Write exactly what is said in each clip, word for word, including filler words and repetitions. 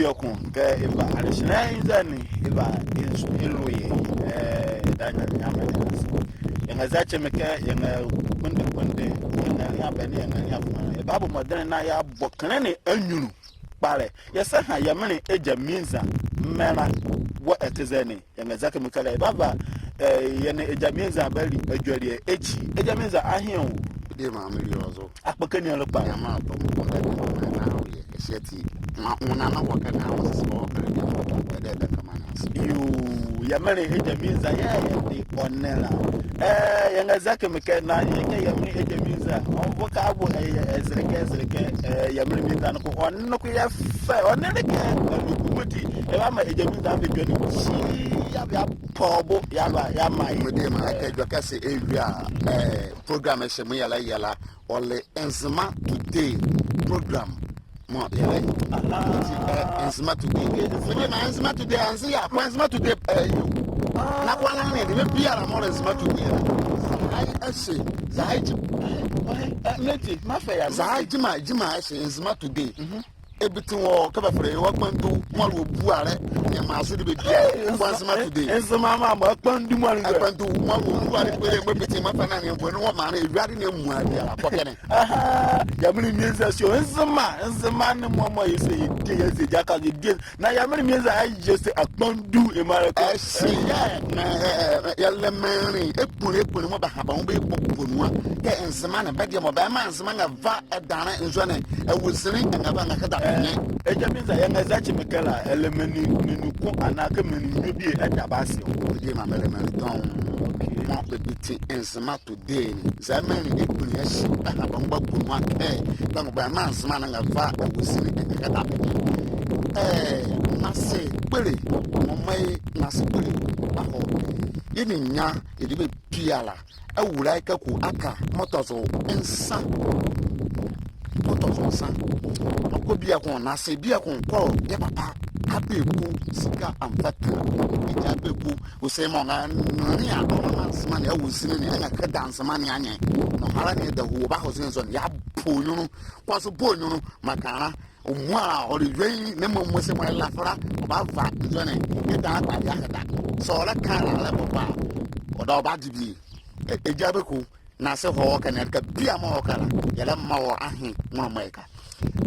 Bieko kɛ ɛva alehyenlɛ ɛnzane ɛva ɛnzo ɛlo yɛ, eh, ɛdayɛ Nyamenle ase. Yɛnrɛzɛkye me kɛ yɛnrɛkpondekponde yɛnrɛnlea bɛ nee yɛnrɛnlea fɔɔ. Yɛbabɔ mɔdenle na yɛabɔ kenle ne anyunlu kpalɛ. Yɛsɛha yɛ menle Egya Minza mɛla wɔ ɛtɛzɛne. Yɛnrɛzɛkye me kɛ la ɛbava, eh, yɛ nee Egya Minza bali adwelie ekyi. Egya Minza, ahen o. Diema, meli ɔ zo. Akpɔkɛ niele kpalɛ. Nyamenle akpɔ mo kɔ kɛ diema na ɔyɛ ɛhye ati. Nwo, nwonane wɔ ɛkɛ na wɔ sisi wɔ kɛ diema. Ɛdɛ ɛdɛ kɛma na so. Yoo, yɛ menle Egya Minza yɛɛ yɛde ɔ ne la. Eh, yɛnrɛzɛkye me kɛ na yɛkɛ yɛ menle Egya Minza ɔnvo kɛ abo ɛyɛ ɛzelekɛ, ɛzelekɛ, eh, yɛ menle Minza noko ɔ ne noko yɛ fɛ, ɔ ne le kɛ, eh, ɔ ne noko mɔti, ɛbava Egya Minza ava ɛdwelie ekyi, yɛava yɛapɔ bo, yɛava yɛamaa ye. Mɔɔ diema, ɛkɛ edwɛkɛ ɛhye ɛwie a, eh, program ɛhye mɔɔ yɛlɛyɛ la, ɔle Nzema Today program mɔɔ yɛlɛyɛ. Aha. Ɔti, eh, Nzema Today. Okay, Nzema. Mɔɔ diema, Nzema Today, anze yɛakɔ Nzema Today, eh, yo. Ah. Na kɔ ala ne, debie biala mɔɔ le Nzema Today la. Zɛhae ɛhye, zɛhae gyi-, eh, eh, meti, mafɛ ya, zɛhae meti. Gyima, gyima ɛhye, Nzema Today. Mhm. Ebite wɔ kɛ bɛfɛlɛ ye wɔ Akpandu mɔɔ le wɔ Bualɛ, nee maa zo debie biala, kɔ Nzema Today. Nzema mɔɔ, mɔɔ Akpandu mɔɔ le. Akpandu mɔɔ le wɔ Bualɛ kpele, mɔɔ ebite mɔɔ fa na ne, bɔ ne wɔ maa ne, ɛwia de ne mua biala, kɔ ɛkɛ ne. Aha, yɛ menle Minza ɛhye o, Nzema, Nzema ne mɔɔ mɔɔ yɛse yɛdie, yɛse yɛdie aka, yɛdie. Na yɛ menle Minza ɛhye se Akpandu, ɛmaa le kɔ. Ɛhye, yɛ, eh, eh, eh, yɛlɛ menle ekpole ekpole mɔɔ bɛha bɛ nwo bɛyɛ kpokpo nu a. Kɛ Nzema ne, bɛdie mɔɔ bɛmaa Nzema ɛnrɛva ɛdanlɛ nzɔne, ɛwozinli ɛnrɛva ɛnrɛkɛda bɛ nye. Egya Minza, yɛnrɛzɛkye me kɛ la, ɛlɛ menli, menli ko anaa kɛ menli nwiɔ bie ɛda bɛ ase o. Diema, mele menli tɔŋ. Okay. Mɔɔ bɛbite Nzema Today ne. Zɛhae menli ekpole ɛhye, bɛha bɛ nwo bɛbɔ nu a, eh, bɛ nwo bɛmaa Nzema ne ɛnrɛva ɛwozinli ɛnrɛkɛda bɛ nye. Eh, nase kpole, mɔɔ mɔɔ ye nase kpole bahɔ. Yɛ ne nyia, yɛde bɛ biala. Awulae Kaku Aka mɔɔ tɔ zo nsa. Mɔɔ tɔ zo nsa. Ɔkɔ bieko, nase bieko kɔ yɛ papa Abeku Sika Amfata. Egya Abeku, ɔse mɔɔ ɛnrɛnlea, ɔmaa Nzema ne ɛwozinli ne, ɛnrɛkɛda Nzema ne anye. Nɔhalɛ ne dahuu, ɔbahɔ zo nzɔne, yɛabɔ nyunlu, kɔ zo bɔ nyunlu, mɔɔ ka la, ɔmuala ɔle yei, ne mɔɔ mɔɔ se mɔɔ ɛlafo la, ɔbava nzɔne, ɛda akpa de akɛda. Saa ɔlɛka la, ɔlɛbobɔ a, ɔdaye ɔbade bie. E, Egya Abeku, nase hɔ wɔ ɛkɛ ne, ɛkɛ biala mɔɔ wɔ ɛkɛ la, yɛlɛmaa wɔ ahe, mɔɔ mɔɔ ɛka.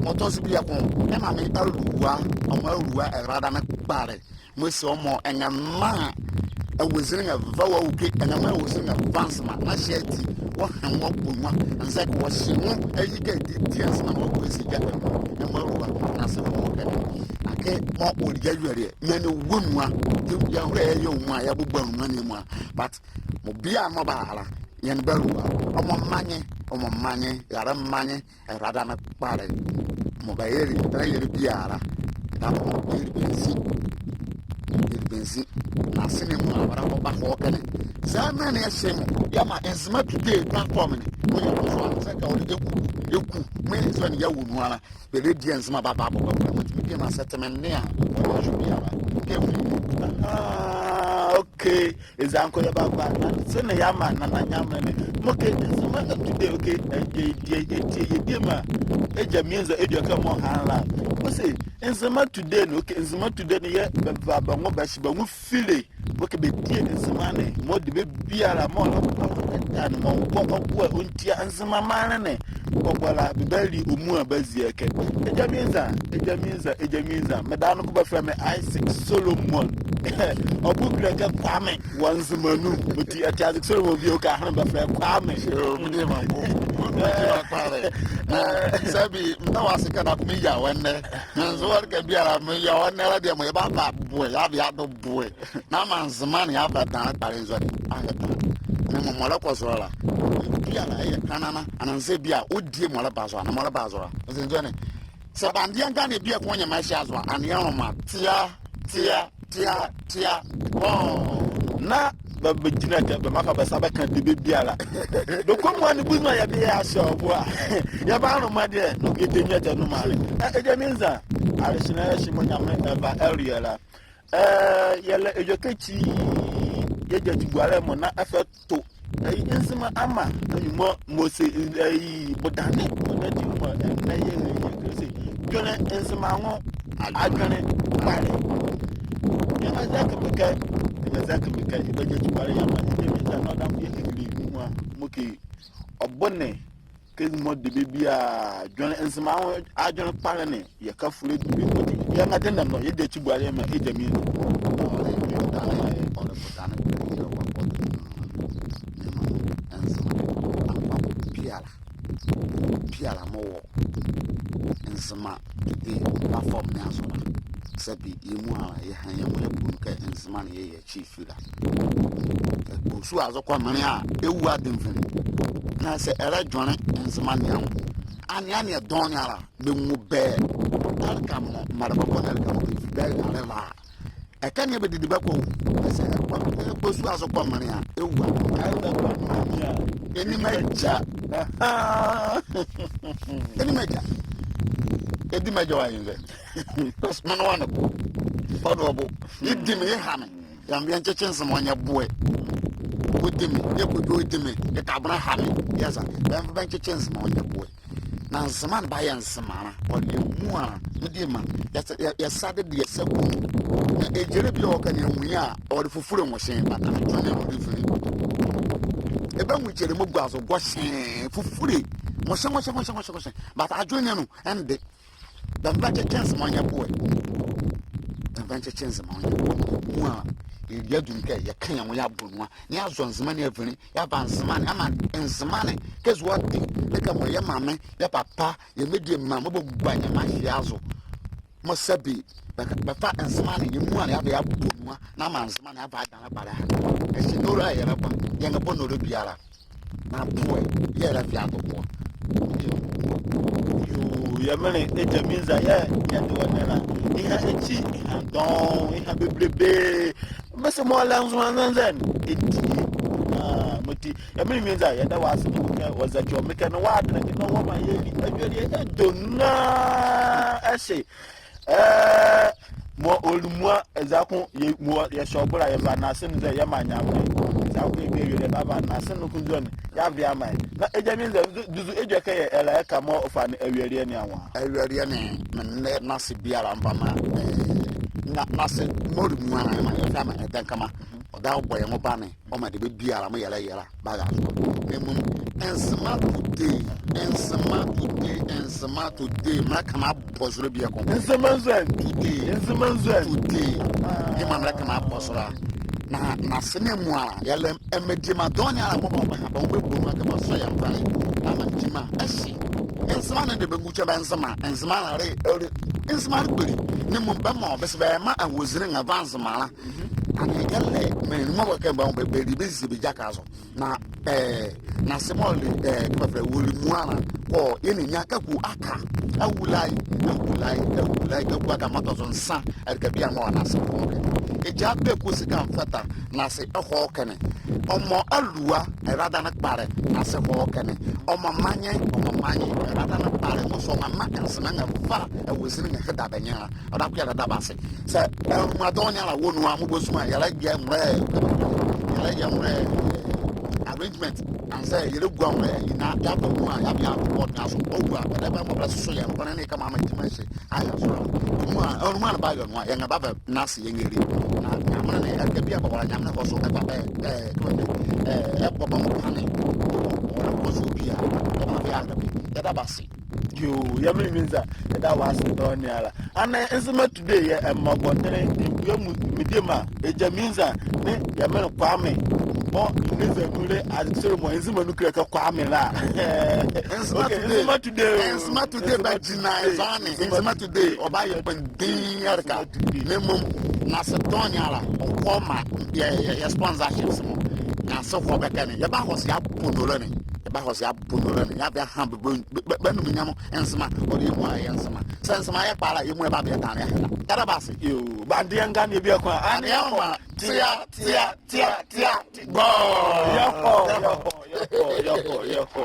Mɔɔ tɔ zo bieko, ɛ Maame Alua, ɔmaa Alua ɛradane kpalɛ. Mɔɔ se ɔmaa ɛnrɛmaa ɛwozinli ɛnrɛva wɔ Awuke, ɛnrɛmaa ɛwozinli ɛnrɛva Nzema, na ɛhye ati, wɔhenle wɔbɔ nu a, anzɛɛ kɛ wɔhye nwo, ɛyi kɛ ɛdie Nzema na wɔkɔ ɛzi gya ɛmaa, ɛ Maame Alua, nase hɔ wɔ ɛkɛ ne. Akee mɔɔ ɔle yɛ awieleɛ, yɛnlɛ wɔ nu a, yɛ, yɛhola yɛyɛ wɔ nu a, yɛbobɔ nu a, yɛ nu a, but mɔɔ biala mɔɔ bara la, yɛ nee bɛ alua, ɔmaa ɔmaa nye, ɔmaa ɔmaa nye, yɛlɛmaa nye, ɛradane kpalɛ. Mɔɔ bɛyɛle, bɛyɛle biala. Dame mɔɔ bɛyɛle bɛ nzi. Bɛyɛle bɛ nzi. Nase ne muala bɛlɛba bɛhɔ ɛkɛ ne. Zɛhae menli ɛhye mɔ, yɛmaa Nzema Today platform ne. Mɔɔ yɛlɛ zo a, sɛ kɛ ɔle eku, eku. Mɔɔ yɛlɛ zo a ne yɛwɔ nu ala. Bɛlɛdie Nzema bɛbabɔ bɛ kula. Mɔti medie mase tɛmɛne a, ɔyɛ zo biala. Kɛ fili. Ah, okay. Eza noko yɛbava, na sɛ ne yɛamaa Nana Nyamenle ne. Mɔɔ kɛ Nzema Today, okay, ɛ, yɛ, yɛ, yɛdie, yɛdie maa Egya Minza edwɛkɛ mɔɔ ɛha la. Ɔse Nzema Today ne, okay, Nzema Today ne yɛɛ bɛva bɛ nwo bɛhye bɛ nwo file. Mɔɔ kɛ bɛdie Nzema ne, mɔɔ debie biala mɔɔ ɔlɛkɔ ɛda ne mɔɔ ɔngoa ɔngoa ɔntia Nzema maanle ne. Bɔbɔ la, bɛbali ɔ mua bɛazie ɛkɛ. Egya Minza, Egya Minza, Egya Minza. Meda noko bɛfɛlɛ me Isaac Solomon. Ɔbu bile kɛ Kwame wɔ Nzema nu. Mɔti ɛte Isaac Solomon bie, okay, ahenle bɛfɛlɛ Kwame. Yoo, medie mako. Medie mako kpalɛ. Na, sɛbi, meda wɔ ase kɛ noko meyia wɔ ɛnɛ. Nanso wɔleka biala, meyia wɔ ɛnɛ la deɛ mɔɔ yɛbava boɛ, yɛava yɛado boɛ. Na amaa Nzema ne ava ɛdanlɛ kpalɛ nzɔne. Ahɛda. Mɔɔ mɔɔ ɛlɛkɔ zolɛ la. Biala ɛyɛ Kanana, anzɛɛ bie a, ɔdie mɔɔ ɛlɛba zo, anaa mɔɔ ɛlɛba zo la. Ɔse nzɔne. Sɛ bandeɛ ɛnga ne bieko nyɛma ɛhye azo a, ɛnee ɛnloma. Tia, tia, tia, tia. Ɔɔ. Na bɛ, bɛgyinla ɛkɛ, bɛmmafa bɛ sa bɛka debie biala. Bɛkɔ mua ne bu zoma yɛde yɛ ahyɛ wɔ bo a. Yɛbanloma deɛ, na yɛtɛnwu yɛtɛnloma. Ɛ, Egya Minza, alehyenlɛ ɛhye mɔɔ Nyamenle ɛva ɛleɛ la. Ɛɛ, yɛlɛ edwɛkɛ ekyi, yɛgya kyibualɛ mɔ na ɛfa ɛto. Ɛyi, Nzema ama anyuma mɔɔ se, ɛyi, bodane, bodane mɔɔ ɛnɛ yɛ, yɛ kile se. Dwenle Nzema nwo, adwenle kpalɛ. Yɛnva eza kɛ mekɛ, yɛnva eza kɛ mekɛ, yɛbagya kyi kpalɛ yɛamaa Egya Menza na ɔdamfo yɛkile ye nu a, mɔɔ kɛ ɔbɔ ne kɛ mɔɔ debie biala adwenle, Nzema anwo adwenle kpalɛ ne, yɛka folɛ debie kpalɛ. Yɛnva dɛnɛ nɔ, yɛda kyi kpalɛ yɛmaa Egya Menza. Ɔle, ɔle bɔdane kpalɛ yɛ ɔbɔ ne. Nzema, ankorankora biala, biala mɔɔ wɔ Nzema Today platform ne azo la, sɛbe yɛ muala yɛha yɛ nwo yɛbo nu kɛ Nzema ne yɛɛ yɛkye ye fi la. Ɛkɔ sua zo kɔ menle a, ɛwua denvinli. Na sɛ ɛlɛdwenle Nzema ne anwo, aneɛ aneɛ dɔɔnwo ne ala, bɛnwu bɛ ɛleka mɔɔ, mraalɛ bɔbɔ ne ɛleka mɔɔ bɛvi bɛ rale la. Ɛkɛ ne a bɛdidi bɛ kɔ o. Ɛse ɛkɔ, ɛkɔ sua zo kɔ menle a, ɛwua. Ɛnima gya. Ɛnima gya. Ɛdi me gya wa ye nzɛ. Menle wo ne ko. Ɔdɔ ɔbo. Yedi me, yeha me. Yɛnva yɛnkyekye Nzema ɔnyɛ boɛ. Ɔdi me, yɛkɔdwu ɔdi me, yɛkabona ha me, yɛza. Bɛnva bɛnkyekye Nzema ɔnyɛ boɛ. Na Nzema ne bayɛ Nzema la, ɔle yɛ muala, mediema, yɛsa, yɛ, yɛsa dede, yɛsa kulo. Na ɛgyɛlɛ bie a ɔka ne anwu ye a, ɔle fufule nwɔhye, but adwenle ne ɔle fufule. Ɛbanwu kyɛlɛ mɔɔ gua zo gɔhyɛn, fufule, nwɔhye, nwɔhye, nwɔhye, nwɔhye, nwɔhye, but adwenle ne anu, ɛnde. Bɛnva bɛnkyekye Nzema ɔnyɛ boɛ. Bɛnva bɛnkyekye Nzema ɔnyɛ boɛ. Muala, yɛli adum kɛ yɛka yɛ nwo yɛabɔ nu a, na yɛazɔ Nzema ne avinli, yɛava Nzema ne, yɛamaa Nzema ne, kɛ zo ɔde, kɛ mɔɔ yɛ mame, yɛ papa, yɛ mediema mɔɔ bɛgua nyɛma ɛhye azo, mɔɔ sɛbe, bɛ, bɛfa Nzema ne, yɛ muala, yɛava yɛabɔ nu a, na amaa Nzema ne ava adanlɛ kpalɛ a. Ɛhye nolo a yɛlɛba, yɛnrɛbɔ nolo biala. Na boɛ, yɛlɛfa ato boɛ. Yoo, yɛ menle Egya Menza yɛɛ yɛde wɔ ɛnɛ la. Yeha ekyi, yeha dɔɔnwo, yeha beblebee. Mese mɔɔ le nzo a nzɛnzɛ ne, ɛdie. Aa, mɔti, yɛ menle Menza, yɛda wɔ ase kɛ wɔzɛkye wɔ mekɛ ne wɔ adenle kɛ ne wɔmaa yɛli awie deɛ ɛdɔ na ɛhye. Ɛɛ, mɔɔ ɔle mua, eza ko, yɛ, mɔɔ yɛhyɛ ɔ bo la, yɛva nase nu zɛ yɛmaa Nyamenle. Eza ko yɛbie awie, yɛbava nase nu ko zɔhane, yɛava yɛamaa ye. Na Egya Menza, du, duzu edwɛkɛ yɛɛ ɛlɛka mɔɔ ɔfa ne awieleɛ ne anwo a? Awieleɛ ne, menlɛ nase biala mvama, ɛɛ, na, nase mɔɔ ɔle mua la, yɛmaa, yɛfa yɛmaa ye dɛnkɛma. Ɔdaye ɔbɔ yɛ nwo bane. Ɔmaa debie biala mɔɔ yɛlɛyɛ la, bara zo. Na mmom, Nzema Today, Nzema Today, Nzema Today, mrɛlɛka ne abɔ zo la bieko. Nzema nzɔne. Today. Nzema nzɔne. Today. Yemɔ a mrɛlɛka ne abɔ zo la. Na, nase ne amuala, yɛlɛ mediema dɔɔnwo ne ala mɔɔ bɛha bɛ nwo bɛbɔ nu a kɛ bɛsɔ yɛ nvanle. Amaa mediema ɛhye. Nzema ne de bɛnwu kyɛ bɛ Nzema, Nzema ne le, le, Nzema le kpeli. Na mmom bɛmɔ, bɛse bɛmaa awozinli ɛva Nzema la. Anee yɛlɛ menli mɔɔ bɛkɛ bɛ, bɛ, bɛli bɛzi bɛ gyakɛ azo. Na, ɛɛ, nase mɔɔ le, ɛɛ, kɛ bɛfɛlɛ, ɔle mua la, kɔ, yɛ nenya Kaku Aka. Awulae, Awulae, Awulae, Kaku Aka mɔɔ tɔ zo nsa, ɛleka biala mɔɔ wɔ nase kɔ kɛ. Egya Beku Sika Mfata, nase ɛhɔ kɛ ne. Ɔmɔ Alua, ɛradane kpalɛ, nase ɛhɔ kɛ ne. Ɔmɔ Manye, Ɔmɔ Manye, ɛradane kpalɛ, mɔɔ sɔ ɔmaa Nzema ɛva awozinli ɛheda bɛ nye la. Ɔdaye ko yɛlɛda bɛ ase. Saa, ɛɛ, nrɛlɛmo dɔɔnwo ne ala wɔ nu a, mɔɔ bɛzumua, yɛlɛyɛ nwolɛ, yɛlɛyɛ nwolɛ, ɛɛ, arrangement, anzɛɛ yɛlɛgua nwolɛ, yɛnea, yɛava mua, yɛava yɛakɔ bɔɔdo ne azo, ɔwɔ a, bɛlɛba mɔɔ bɛlɛsoso yɛ nvɔnlɛ ne kɛmɔ amaa gyima ɛhye ayɛ zo la. Mua, ɛɛ, nrɛlɛmo ne bayɛ nu a, yɛnrɛbava nase yɛnrɛli. Na Nyamenle ne, ɛleka biala bɛwɔ la, Nyamenle ɛhɔ zo, ɛba, ɛɛ, ɛɛ, ɛbɔ bɛ nwo bane, ɔwɔ la ɛhɔ zo biala, ɛba biala, yɛda bɛ ase. Yoo, yɛ menli Menza, yɛda wɔ ase dɔɔnwo ne ala. Anee Nzema Today yɛ ɛmɔ gɔndenle, yɛ mu mediema, Egya Menza, nee yɛ menle Kwame. Mɔɔ ne zanu le, azɛkye mɔɔ Nzema nu kile kɛ Kwame la. Nzema Today. Nzema Today. Nzema Today bɛgyina ɛzane. Nzema Today, ɔbayɛ kpɔndenle ɛleka. Na mmom, nase dɔɔnwo ne ala, ɔkɔ maa, yɛ, yɛ, yɛ sponsorships mɔ. Nase ɛhɔ bɛkɛ ne, yɛbahɔ zo yɛabɔ nolo ne. Yɛbahɔ zo yɛabɔ nolo ne. Yɛava yɛaha bɛ, bɛ, bɛ, bɛ, bɛ anyunlunyamɔ, Nzema, ɔle yɛ muala yɛ Nzema. Saa Nzema yɛ kpalɛ a, yɛ muala yɛbava yɛdanlɛ yɛahɛ la. Yɛda bɛ ase. Yoo, bɛndeɛ ngane bieko a. Anee ɔma, tia, tia, tia, tia, go. Yɛkɔ, yɛkɔ, yɛkɔ, yɛkɔ, yɛkɔ.